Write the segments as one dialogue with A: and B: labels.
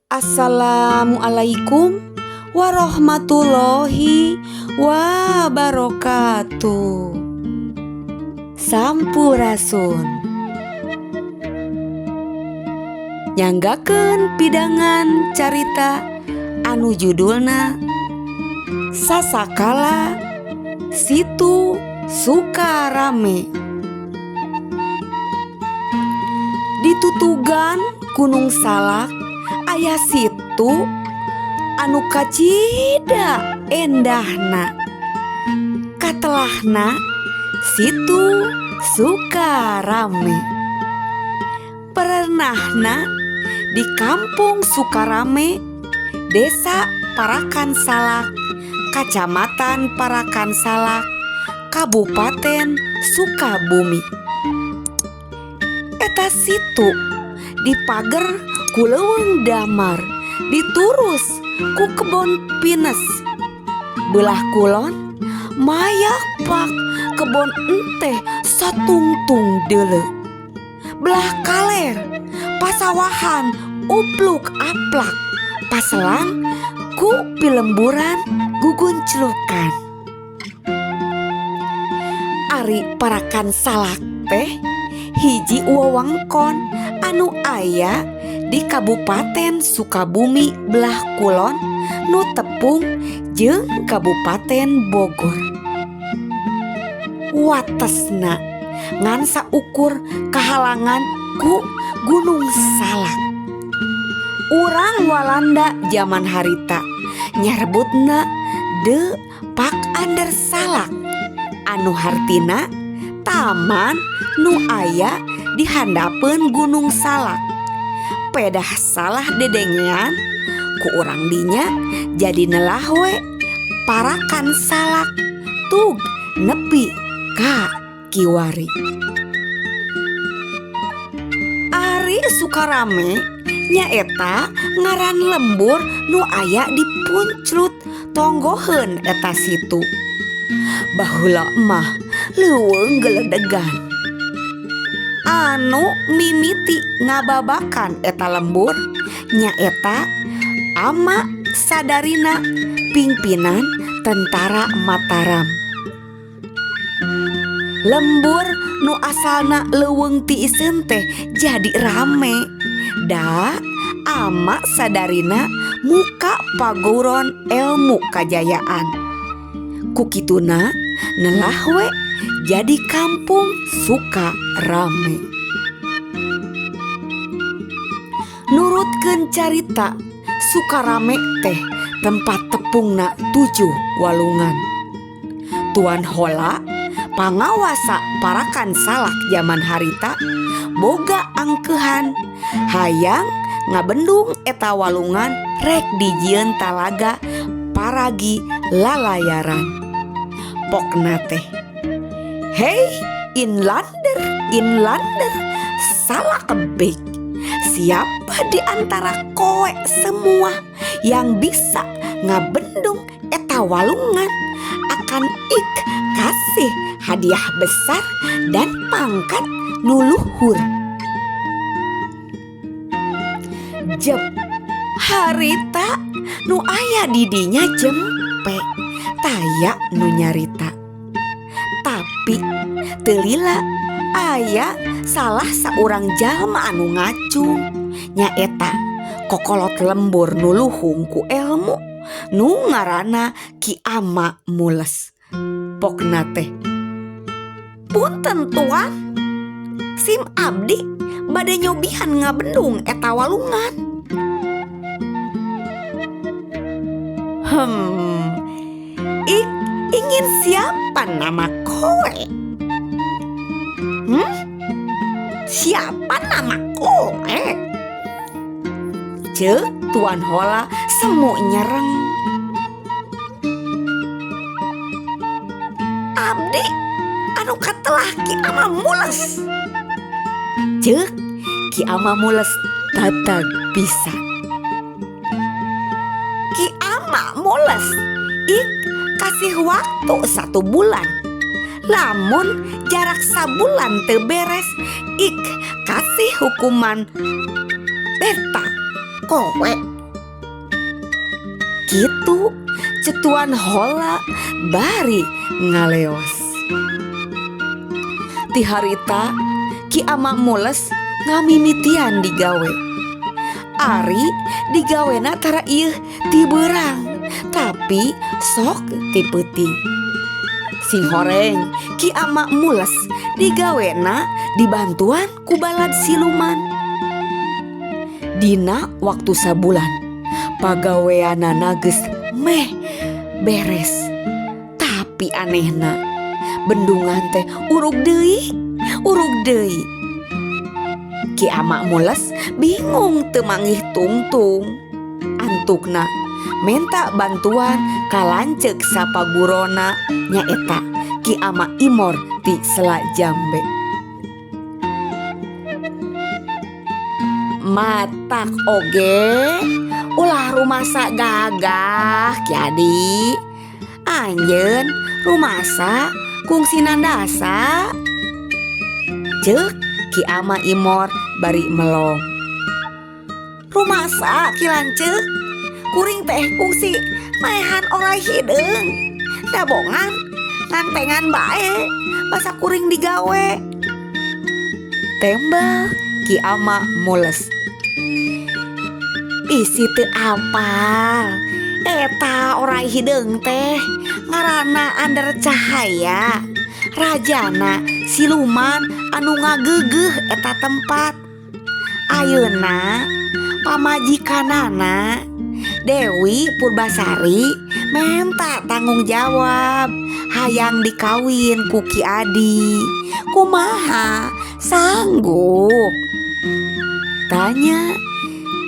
A: Assalamualaikum warahmatullahi wabarakatuh. Sampurasun. Nyanggakeun pidangan carita anu judulna Sasakala Situ Sukarame. Ditutugan Gunung Salak aya situ anu kacida endahna. Katelahna Situ Sukarame. Pernahna di kampung Sukarame, Desa Parakan Salak, Kacamatan Parakan Salak, Kabupaten Sukabumi. Eta situ dipager ku leuweung damar, diturus ku kebon pinus. Belah kulon mayak pak kebon enteh satungtung deuleu. Belah kaler pasawahan upluk aplak, paselang ku pilemburan gugunclukan. Ari Parakan Salak teh hiji wewengkon anu aya di Kabupaten Sukabumi belah kulon nu tepung jeung Kabupaten Bogor. Watesna ngan saukur kahalangan ku Gunung Salak. Urang Walanda zaman harita nyarebutna De Pak Ander Salak anu hartina taman nu aya di handapeun Gunung Salak. Pedah salah dedengean ku urang dinya jadi nelah we Parakan Salak tug nepi ka kiwari. Ari Sukarame nyaeta ngaran lembur nu aya di Punclut tonggoheun eta situ. Baheula mah leuweung geledegan. Anu mimiti ngababakan eta lembur nyaeta Ama Sadarina, pimpinan tentara Mataram. Lembur nu asalna leuweung tiiseun teh jadi rame. Da Ama Sadarina muka paguron elmu kajayaan. Ku kituna nelah we jadi kampung Sukarame. Nurutkeun carita Sukarame teh tempat tepungna 7 walungan. Tuan Hola pangawasa Parakan Salak zaman harita boga angkeuhan hayang ngabendung eta walungan rek dijieun talaga paragi lalayaran. Pokna teh, "Hei inlander, inlander, salah kebek. Siapa di antara kowe semua yang bisa ngabendung eta walungan akan ik kasih hadiah besar dan pangkat nuluhur." Jep harita nu aya didinya jempe taya nu nyarita. Tapi telila aya salah saurang jalma anu ngacung nyaeta kokolot lembur nu luhung ku elmu nu ngaranna Ki Ama Mules. Pokna teh, "Punten tuan, sim abdi bade nyobihan ngabendung eta walungan." Ik ingin siapa nama kowe? Siapa nama kowe? Ceuk Tuan Hola semu nyereng. "Abdi anu katelah Ki Ama Mules." Ceuk Ki Ama Mules tatag pisan. "Ki Ama Mules, ik kasih waktu 1 bulan. Lamun jarak sabulan teu beres, ik kasih hukuman beta kowe. Kitu cek Tuan Hola bari ngaleos. Ti harita Ki Ama Mules ngamimitian digawe. Ari digawena tara ieu ti beurang, tapi sok ti peuting. Sing horeng Ki Ama Mules digawena dibantuan ku balad siluman. Dina waktu sabulan pagaweanana geus meh beres. Tapi anehna bendungan teh urug deui, urug deui. Ki Ama Mules bingung teu manggih tungtung. Antukna menta bantuan ka lanceuk sapagurona, nyaeta Ki Ama Imor ti Sela Jambe. Matak oge ulah rumasa gagah, Ki Adi. Anjeun rumasa kungsi nandasa. Ceuk Ki Ama Imor bari melong. Rumasa, Ki Lanceuk, kuring teh kungsi maehan oray hideung. Dabongan ngantengan bae basa kuring digawe. Tembal Ki Ama Mules. Bisi teu apal, eta oray hideung teh ngaranna Ander Cahaya, rajana siluman anu ngageugeuh eta tempat. Ayeuna pamajikanana Dewi Purbasari menta tanggung jawab hayang dikawin ku Ki Adi. Kumaha, sanggup? Tanya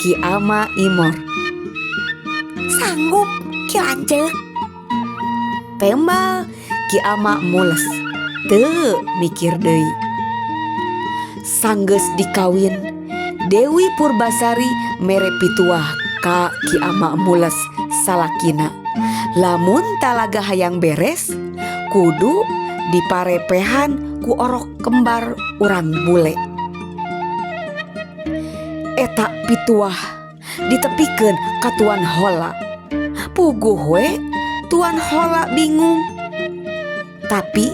A: Ki Ama Imor. Sanggup, Ki Lanceuk. Tembal Ki Ama Mules teu mikir deui. Sanggeus dikawin, Dewi Purbasari mere pituah ka Ki Ama Mules salakina. Lamun talaga hayang beres, kudu diparepehan ku orok kembar urang bule. Eta pituah ditepikeun ka Tuan Hola. Puguh we Tuan Hola bingung. Tapi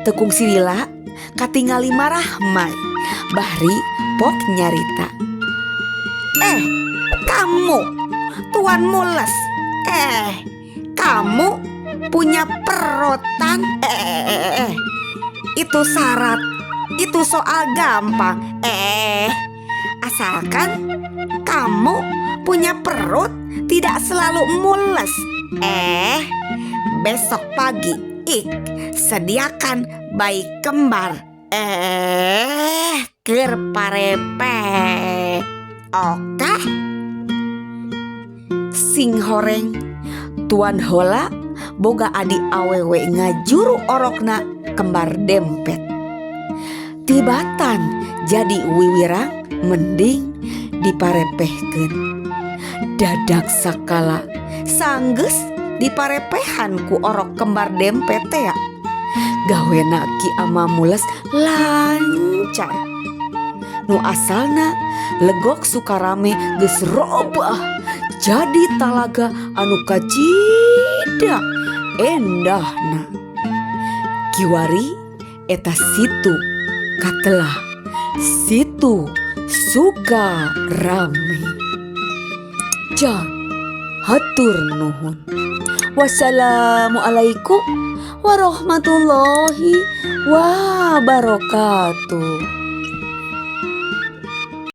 A: teu kungsi lila katingali marahmai bari pok nyarita. Eh, kamu Tuan Mules. Eh, kamu punya perotan. Eh, eh, eh, eh. Itu syarat, itu soal gampang. Eh, asalkan kamu punya perut tidak selalu mules. Eh, besok pagi ik sediakan bayi kembar. Eh, keur parepe. Oke? Sing horeng Tuan Hola boga adi awewe ngajuru orokna kembar dempet. Tibatan jadi wiwirang mending diparepehkeun. Dadak sakala sanggeus diparepehan ku orok kembar dempet teh ya. Gawena Ki Ama Mules lancar. Nu asalna Legok Sukarame geus robah jadi talaga anu kacida endahna. Kiwari eta situ katelah Situ Sukarame. Ja, hatur nuhun. Wassalamualaikum warahmatullahi wabarakatuh.